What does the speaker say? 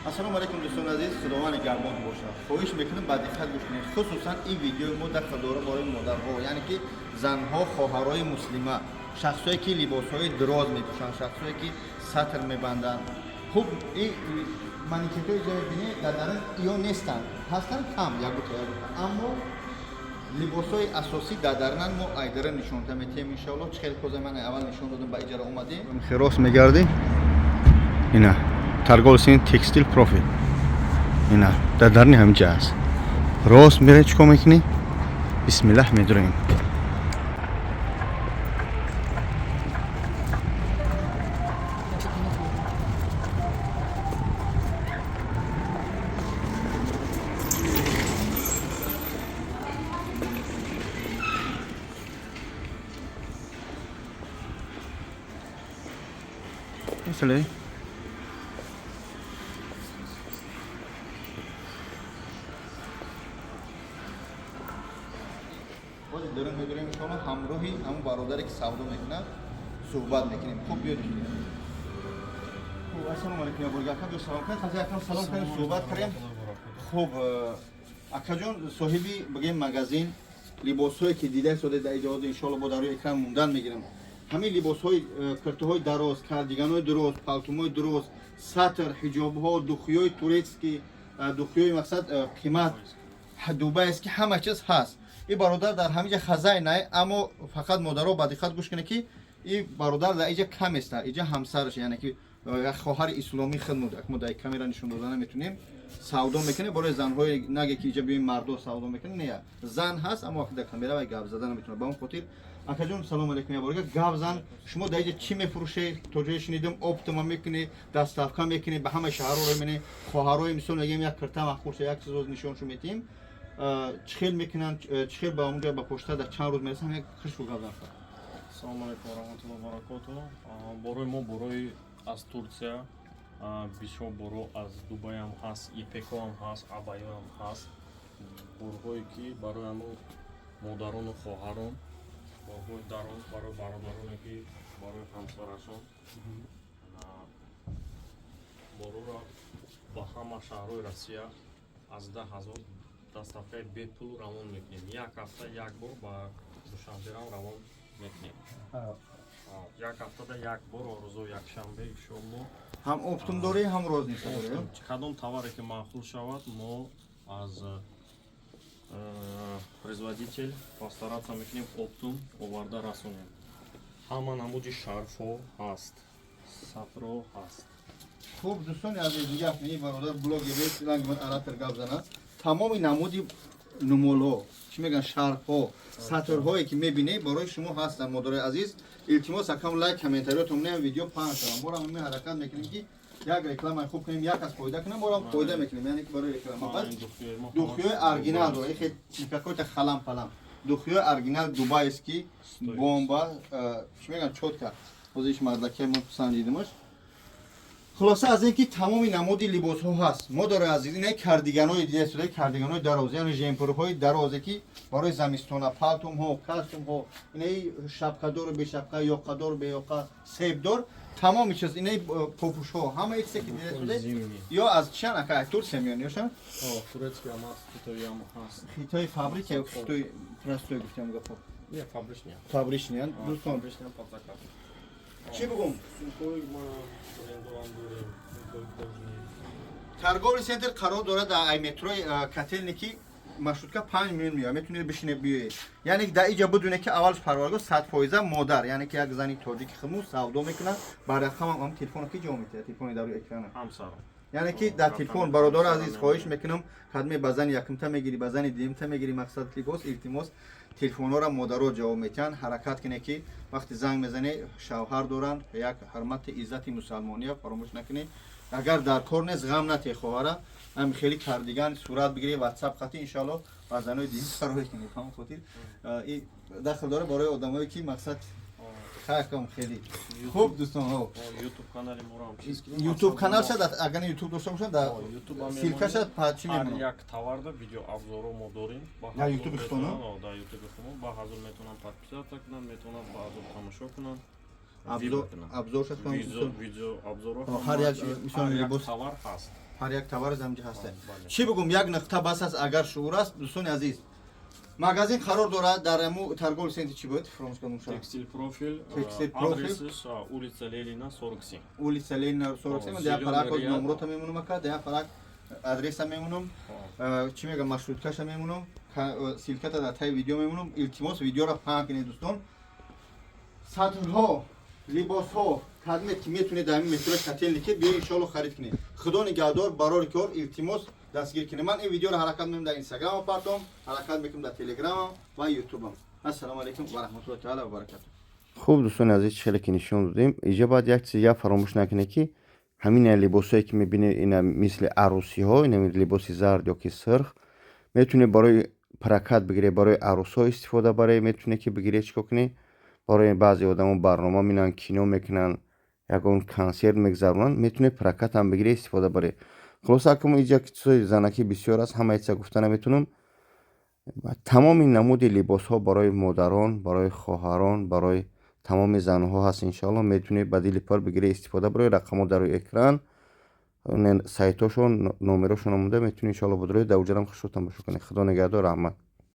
Ассалому алайкум, дӯстони азиз, Худованд нигаҳбон бошад. Хоҳиш мекунам, ба диққат гӯш кунед. Хусусан ин видеои мо дахл дора барои модарҳо, яъне ки занҳо, хоҳарои муслима, шахсое ки либосҳои дароз мепӯшанд, шахсое ки сатр мебанданд. Хуб, ин манекетҳои ҷа мебинед, дар дарун ё нестанд, ҳастанд кам, ягута ягута, аммо либосҳои асосӣ дар дарунанд. Мо айдара нишонта метиҳем, иншоалло. Чӣ хеле коза ман аввал нишон додам, ба иҷара омадем. Хирос мегардӣ, ина торговый центр Текстил Профил, ина дар даруни ҳамин ҷа аст. Рост мере, чӣ кор мекунӣ? Бисмиллаҳ, медурем. Масале боз дорем, медурем, иншоалло, ҳамроҳи ҳамон бародаре ки савдо мекунад суҳбат мекунем. Хуб, биёд. Хуб, ассалому алайкум, яборга ака, биё салом кунед. Хаза акам салом кунем, суҳбат кунем. Хуб, акаҷон, соҳиби бигем магазин, либосҳое ки дида истода дар иҷоҳоди, иншоалло, бо дар рӯи экран мундан мегирам. Ҳамин либосҳои киртаҳои дароз, кардиганҳои дароз, палтумҳои дароз, сатр, ҳиҷобҳо, духиёи турецкий, духиёи мақсад қимат дубайский, ҳама чиз ҳаст. Ин бародар дар ҳамин ҷа хазайнай, аммо фақат модаро ба диққат гӯш кунед, ки ин бародар дар иҷа кам еста, иҷа ҳамсараш, яъне ки як хоҳари исломӣ хидмат, мо дар камера нишон дода наметунем, савдо мекунем барои занҳои. Наге ки иҷа биёем, мардо савдо мекунем, не, зан ҳаст, аммо дар камера вай гап зада наметунад. Ба он хотир, акаҷон, салому алайкум, яборга, гап зан. Шумо дар иҷа чӣ мефурӯшед? То ҷое шунидам, оптом а мекунӣ, доставка мекунӣ, ба ҳама шаҳрҳо мемонӣ. Хоҳарои, мисол мегӯем, як кирта махурша, як чиз нишоншо метиҳем, чӣ хел мекунанд, чӣ хел ба онҷо ба почта дар чанд рӯз мерасанд, як хушрӯ гап зан. Ассалому алайкум ва раҳматуллоҳи ва баракотуҳ. Борои мо борои аз Турсия, бисёр боро аз Дубайам ҳаст, ипекоам ҳаст, абайоам ҳаст. Борҳое ки барои ҳамун модарону хоҳарон, борҳои дароз барои бародароне ки барои ҳамсарашон. Борора ба ҳама шаҳрҳои Россия аз 10 000 доставкаи бепул равон мекунем. Як ҳафта як бор ба Душанберам равон мекунем. Як ҳафтада як бор, рӯзо якшанбе, иншоалло. Ҳам оптом дорӣ, ҳам розница дорӣ? Кадом товаре ки маъқул шавад, мо аз производитель постараться мекунем, оптом оварда расонем. Ҳама намуди шарфҳо ҳаст, сатро ҳаст. Хуб, дӯстони азиз, нигоҳ кунед, бародар блогер, ранги оратор гап занад. Тамоми намуди нумолҳо, чӣ мегӯянд, шарфҳо, сатрҳое ки мебинед, барои шумо ҳастанд. Модарои азиз, илтимос, акам, лайк, комментариётон не, видео паҳн шавад. Морам мо ҳаракат мекунем, ки як рекламаи хуб кунем, як аз фоида кунем, морам фоида мекунем, яъне ки барои реклама. Баъд духиёи оригинал дора, ихе какой-то халам палам, духиёи оригинал дубайский, бомба, чӣ мегӯянд, чётко. Ҳозир иш мардакия мо санҷидимаш. Хулоса аз ин ки тамоми намуди либосҳо ҳаст. Модарои азиз, инаи кардиганои дидаистодаи, кардиганои дароз, яъне жемпурҳои дарозе ки барои замистона, палтумҳо, костюмҳо, инаи шапкадору бешапка, ёқадору беёқа, себдор, тамоми чиз, инаи попушҳо, ҳамаи чизе ки дидаистодаи, ё аз чиан, ака, Турсия меён ёшан? Турецкиам ҳаст, хитоиам ҳаст. Хитои фабрика ё хитои простой гуфтем гапо? Не, фабричный. Фабричный, дӯстон. Фабричный под заказ. Чӣ бугум? Сумкои ма брендовам дорем, сумкои кожаный. Торговый центр қарор дорад дар ай метрои Котельники, маршрутка 5 минут меояд, метавонед бишинед, биёед. Яъне дар иҷа бидуне ки аввалш парваргоҳ 100% модар, яъне ки як зани тоҷики худму савдо мекунад. Ба рақамам ам телефоно ки ҷавоб метиҳад, телефони дар рӯи экрана. Ҳамсарам. Яъне ки дар телефон, бародари азиз, хоҳиш мекунам, кадме ба зани якумта мегирӣ, ба зани дуюмта мегирӣ, мақсад либос, илтимос, телефонҳоро модаро ҷавоб метиҳанд. Ҳаракат кунед, ки вақте занг мезанед, шавҳар доранд, як ҳурмати иззати мусалмония фаромӯш накунед. Агар дар кор нест, ғам натиҳ хоҳара, ам хеле кардиган сурат бигиред, ватсап хати, иншоалло, ба занои дин фароҳӣ кунед. Ҳамон хотир и дахл дора барои одамое ки мақсад хайкам. Хеле хуб, дӯстон. Ютуб канали моро чиз. Ютуб канал шад, агар ютуб дошта бошад, да ссылка шад, чӣ мемонам. Мемонам. Як товарда видео обзоро мо дорем. Дар ютуби худтон? Дар ютуби худмон ба ҳазур метавонанд подписаться кунанд, метавонанд ба ҳазур тамошо кунанд. Обзор шад. Видео обзоро. Ҳар як мисол Ҳар як либос. товар ҳаст. Ҳар як товар замҷа ҳаста. Бале. Чӣ бигум, як нуқта бас аст, агар шуур аст. Дӯстони азиз, магазин қарор дорад дар аму торговый центр, чӣ буд, фаромӯш кардам шумо. Текстиль Профиль. Текстиль Профиль. Адресиш улица Ленина, 47. Улица Ленина 47. О, Дая зелёный парак ряд. Номрота мемонам, ака, дая парак адреса мемонам, чӣ мегам, маршруткаша мемонам, ссылката дар таи видео мемонам. Илтимос, видеоро паҳн кунед, дӯстон. Сатрҳо, либосҳо кадмет ки метунед, дар ҳамин метрои Котельники биё, иншоалло, харид кунед. Худо нигаҳдор, барори кор, илтимос, дастгир кунед. Ман ин видеоро ҳаракат мекунам дар Инстаграмам партом, ҳаракат мекунам дар Телеграмам ва Ютубам. Ассалому алайкум ва раҳматуллоҳи таала ва баракатуҳ. Хуб, дӯстони азиз, хеле ки нишон додем иҷа, бояд як чиз я фаромӯш накунед, ки ҳамин либосое ки мебинед, ина мисли арӯсиҳо, ина либоси зард ё ки сирх, метавонед барои прокат бигиред, барои арӯсҳо истифода баред, метавонед ки бигиред, чикор кунед, барои баъзе одамо барнома минанд, кино мекунанд, ягон консерт мегузаронанд, метавонед прокатам бигиред, истифода баред. Хулоса, акм иҷа чизои занакӣ бисёр аст, ҳамаи чиза гуфта наметавонам. Тамоми намуди либосҳо барои модарон, барои хоҳарон, барои тамоми занҳо ҳаст. Иншоалло, метавонед ба дили пур бигиред, истифода барои. Рақамҳо дар рӯи экран, сайтошон, номерошон омода, метавонед, иншоалло, будроед, дар уҷарам хушрӯ тамошо кунед. Худо нигаҳдор, раҳмат.